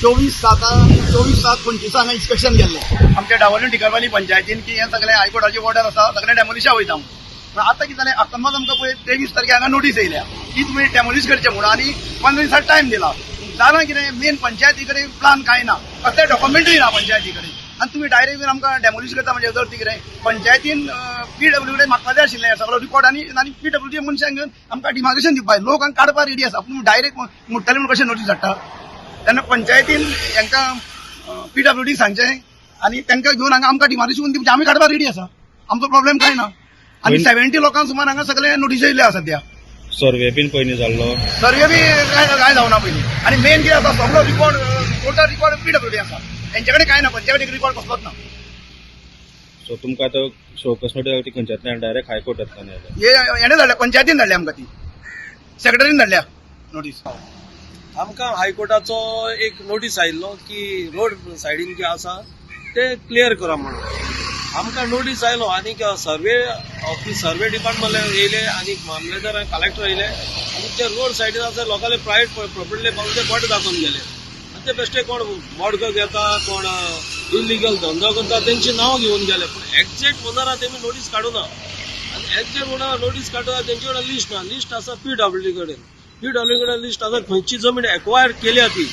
चोवीस 7/25 हांगा इन्स्पेक्शन केल्लें आमच्या डावोली टिकरवाली पंचायतीन की हें सगळें हायकोर्टाची ऑर्डर आसा, सगळें डेमोलिशा वयता म्हणून. पूण आतां कितें जालें, अकस्मात आमकां पळय 23 तारखेक हांगा नोटीस येयल्या की तुमी डेमोलिश करचें म्हणून आनी 15 दिसां टायम दिला. जाणां कितें मेन पंचायती कडेन प्लान कांय ना, कसलें डॉक्युमेंटूय ना पंचायती कडेन आनी तुमी डायरेक्ट आमकां डेमोलिश करता म्हणजे जर कितें पंचायतीन पीडब्ल्यू कडेन मागपाचें आशिल्लें सगळो रिकॉर्ड आनी आनी पीडब्ल्यू डी मनशांक घेवन आमकां डिमार्केशन दिवपाक लोक हांगा काडपाक रेडी आसा, पूण डायरेक्ट मोडटले म्हणून कशें नोटीस धाडटा? तेन्ना पंचायतीन हांकां पीडब्ल्यू डी सांगचें आनी तांकां घेवन हांगा आमकां डिमार्केशन दिवचें, आमी काडपाक रेडी आसा, आमचो प्रॉब्लेम कांय ना. आनी 70 लोकांक सुमार हांगा सगळे नोटीस येयल्ले आसा सद्या. सर्वे बीन पयलीं जाल्लो, सर्वे बी काय जावना पयलीं. आनी मेन कितें आसा, सगळो record total record PW D आसा, तेंचे कडेन कांय ना, पंचायती कडेन रिकॉर्ड कसलोच ना. सो तुमकां आतां शोकस नोटीस ती खंयच्यातल्यान डायरेक्ट हायकोर्टांतल्यान आयल्या? हेणें धाडल्या, पंचायतीन धाडल्या आमकां, ती सेक्रेटरीन धाडल्या नोटीस. आमकां हायकोर्टाचो एक नोटीस आयिल्लो की रोड सायडीन जे आसा ते क्लियर करा म्हणून आमकां नोटीस आयलो. आनी सर्वे ऑफिस सर्वे डिपार्टमेंट येयले आनी मामलेदार आनी कलेक्टर येयले आनी ते रोड सायडीन आसा लोकांले प्रायवेट प्रॉपर्टीले पावून ते बोट दाखोवन गेले. आनी ते बेश्टे कोण मडको घेता, कोण इलिगल धंदो करता तेंची नांव घेवन गेले, पूण एक्झॅक्ट ओनरा तेमी नोटीस काडूना. आनी एक्झॅक्ट ओनरा नोटीस काडूना, तेंचे कडेन लिस्ट ना. लिस्ट आसा पीडब्ल्यूडी कडेन, पीडब्ल्यू कडेन लिस्ट आसा खंयची जमीन एक्वायर केल्या ती.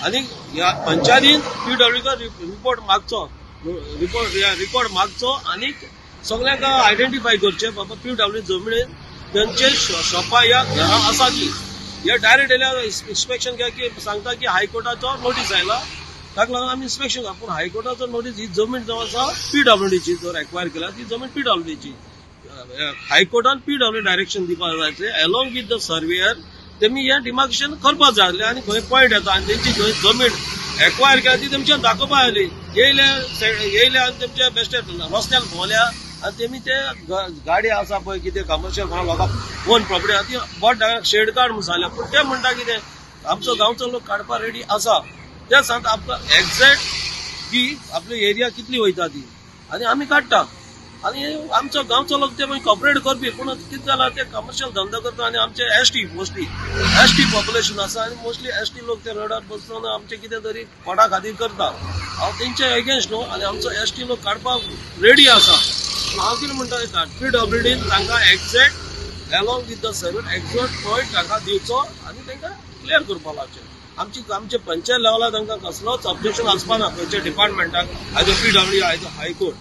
आनी ह्या पंचायतीन पीडब्ल्यू रिपोर्ट मागचो, रिकॉर्ड मागचो आनी सगल्यांक आयडेंटिफाय करचे बाबा पीडब्ल्यू जमनीन तेंचे शॉपां या घरां आसा ती. हे डायरेक्ट येयल्यार इन्स्पेक्शन केल्या की सांगता की हायकोर्टाचो नोटीस आयला, ताका लागून आमी इन्स्पेक्शन करा. पूण हायकोर्टाचो नोटीस ही जमीन जावन आसा पीडब्ल्यूडीची, जर एक्वायर केल्या ती जमीन पीडब्ल्यूडीची. हायकोर्टान पीडब्ल्यू डायरेक्शन दिवपाक जाय एलॉंग विथ the surveyor, तेमी हें डिमार्केशन करपाक जाय आसलें. आनी खंय पॉयंट येता आनी तेंची खंय जमीन एक्वायर केल्या ती तेमच्यान दाखोवपाक आयली. येयले येयले आनी तेमचे बेश्टे रस्त्यान भोंवल्या आनी तेमी ते गाडी आसा पळय कितें कमर्शियल कोणा लोकांक ओन प्रॉपर्टी आसा ती बोट शेड काड म्हूण सांगल्या. पूण ते म्हणटा कितें आमचो गांवचो लोक काडपाक रेडी आसा, ते सांगता आमकां एक्झॅक्ट की आपली एरिया कितली वयता ती आनी आमी काडटा. आनी आमचो गांवचो लोक ते मागीर कॉपरेट करपी, पूण कितें जालां ते कमर्शियल धंदो करता आनी आमचे ST mostly ST population आसा आनी मोस्टली एसटी लोक ते रोडार बसून आमचे कितें तरी पोटा खातीर करता. हांव तेंचे एगेन्स्ट न्हू आनी आमचो एसटी लोक काडपाक रेडी आसा. पूण हांव कितें म्हणटा, पीडब्ल्यूडीन तांकां exact along with the survey exact point तांकां दिवचो आनी तांकां क्लियर करपाक लावचें. आमची आमचे पंचायत लेवलार तांकां कसलोच ऑब्जेक्शन आसपा ना खंयच्या डिपार्टमेंटाक, आयदर पीडब्ल्यू आयदर हायकोर्ट.